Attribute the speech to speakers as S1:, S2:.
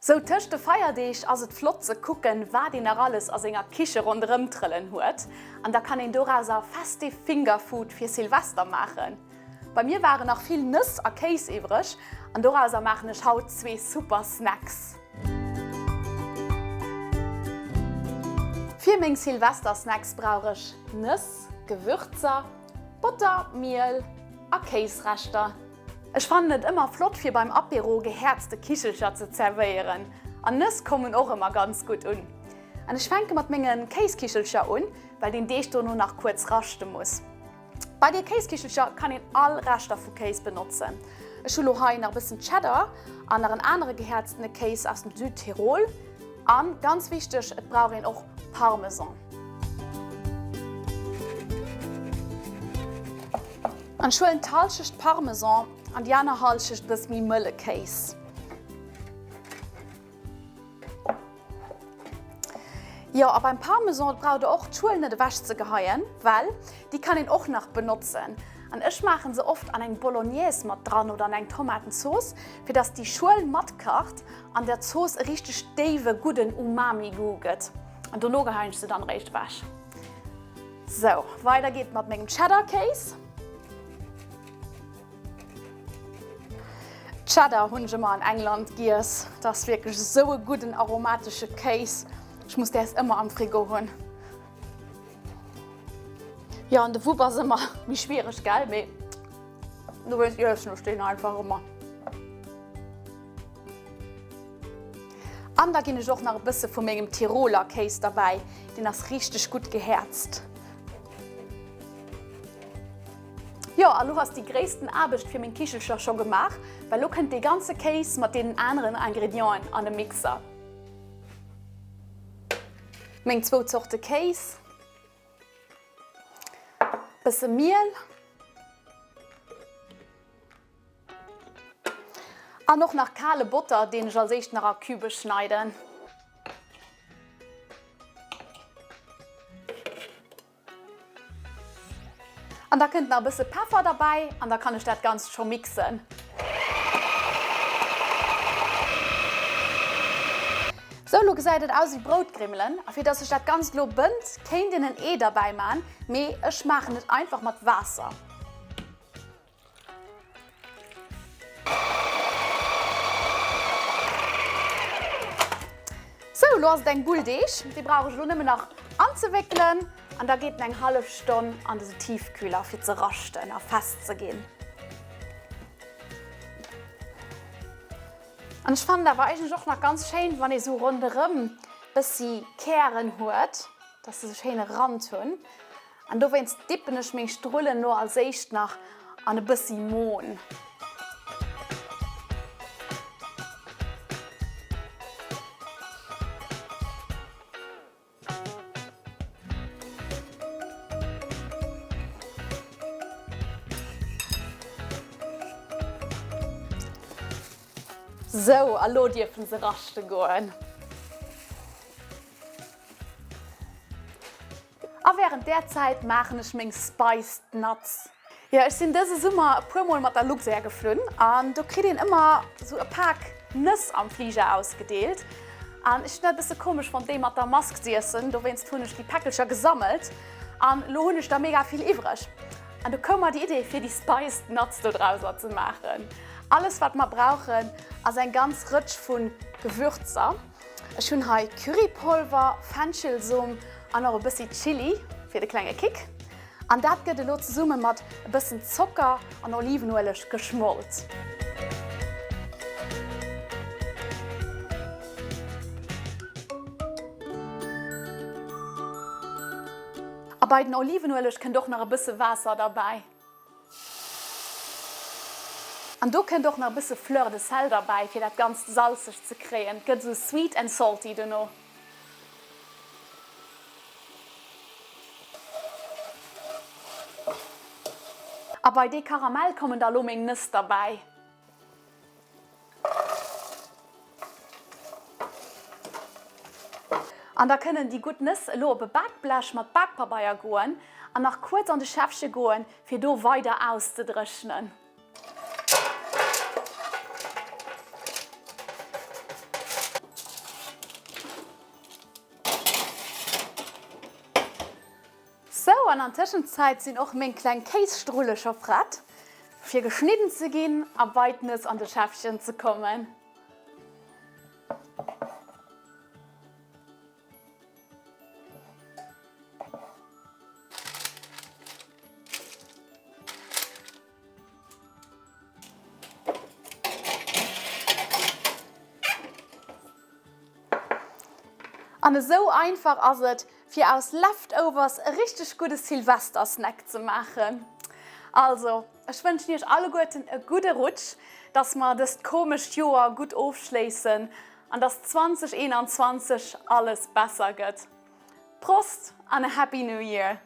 S1: Sou tëscht de Feierdeeg ass et flott ze kucken, wat een nach alles a senger Kiche ronderëm trëllen huet an da kann een dorauser festive Finger Food fir Silvester maachen. Bei mir waren nach vill Nëss a Kéis iwwreg an dorauser maachen ech haut zwee super Snacks. Fir meng Silvester-Snacks brauch ech Nëss, Gewürzer, Botter, Miel a Kéisreschter. Ech fannen et ëmmer flott fir beim Apéro gehäerzte Kichelcher ze zerwéieren an Nëss kommen och ëmmer ganz gutt un. An ech fänke mat menge Kéiskichelcher un, well den Deeg dono nach kuerz raschte muss. Bei de Kéiskichelcher kann een all Reschter vu Kéis benotzen. Ech hu lo hei nach e bëssen Cheddar an nach en anere gehäerztene Kéis aus dem Südtirol. An ganz wichteg, et brauch een och Parmesan. An ech huelen d'Halschecht Parmesan an déi aner Halschecht e bësse méi mëlle Kéis. Jo, a beim Parmesan braucht der och d'Schuel net ewech ze geheien, well déi kann een och nach benotzen. An ech maachen se oft an eng Bolognaise mat dran oder an eng Tomatenzooss, fir dass déi Schuel matkacht an der Zooss e richteg déiwe gudden Umami-Goût gëtt. An dono geheien ech se dann eréischt ewech. Sou, weider geet mat mengem Cheddar-Kéis. Cheddar hunn ech ëmmer an England giess. Dat ass wierklech esou e gudden aromatesche Kéis. Ech muss däers ëmmer am Frigo hunn. Jo, an de Wupp ass ëmmer méi schwiereg, gell? Mee dowéinst iessen ech deen einfach ëmmer. An da ginn ech och nach e bësse vu mengem Tiroler Kéis derbäi, deen ass richteg gutt gehäerzt. Jo, a lo ass déi gréissten Aarbecht fir meng Kichelcher scho gemaach, well lo kënnt dee ganze Kéis mat deenen aneren Ingredienten an e Mixer. Meng zwou Zorte Kéis, bësse Miel. An och nach kale Botter, deen ech als éischt nach a Cubë schneiden. An da kënnt nach e bësse Peffer derbäi an da kann ech dat Ganzt scho mixen. Sou, lo gesäit et aus wéi Broutgrimmelen. A fir dass sech dat Ganzt lo bënnt, kéint een en Ee derbäi man, mee ech maachen et einfach mat Waasser. Sou, elo ass et eng Bull Deeg. Déi brauch ech elo nëmmen nach anzewéckelen an da geet en eng hallef Stonn an de Tiefkühler fir ze raschten a fest ze ginn. An ech fannen et awer eigentlech och nach ganz schéin, wann ee sou ronderëm bëssi Kären huet, dass se sou schéine Rand hunn. An dowéinst dippen ech meng Strullen lo als éischt nach an e bëssi Mohn. Sou, a lo dierfen se raschte goen. A wärend där Zäit maachen ech meng Spiced Nuts. Jo, ech sinn dëse Summer e puer mol mat der Luxair geflunn an do kritt een ëmmer sou e Pak Nëss am Fliger ausgedeelt. An ech hunn dat e bësse komesch fonnt déi mat der Mask z'iessen, dowéinst hunn ech déi Päckelcher gesammelt an lo hunn ech der mega vill iwwreg. An do koum mer déi Idee fir déi Spiced Nuts dodrauser ze maachen. Alles wat mer brauchen ass eng ganz Rëtsch vu Gewürzer. Ech hunn hei Currypolver, Fenchelsom an och e bëssi Chili fir de klenge Kick. An dat gëtt elo zesumme mat e bëssen Zocker an Olivenueleg geschmolt. A bei den Olivenueleg kënnt och nach e bësse Waasser derbäi. An do kënnt och nach e bësse Fleur de sel derbäi, fir dat Ganzt salzeg ze kréien. Et gëtt esou sweet and salty dono. A bei dee Karamell kommen da lo meng Nëss derbäi. An da kënnen déi gutt Nëss elo op e Bakblech mat Bakpabeier goen an nach kuerz an de Schäffche goen, fir do weider auszedréchnen. Sou, an an Tëschenzäit sinn och meng kleng Kéisstrulle scho prett fir geschnidden ze ginn a bei d'Nëss an de Schäffchen ze kommen. An esou einfach ass et, fir aus Leftovers e richteg gudde Silvestersnack ze maachen. Also, ech wënschen iech alleguerten e gudde Rutsch, dass mer dëst komescht Joer gutt ofschléissen an dass 2021 alles besser gëtt. Prost an a Happy New Year!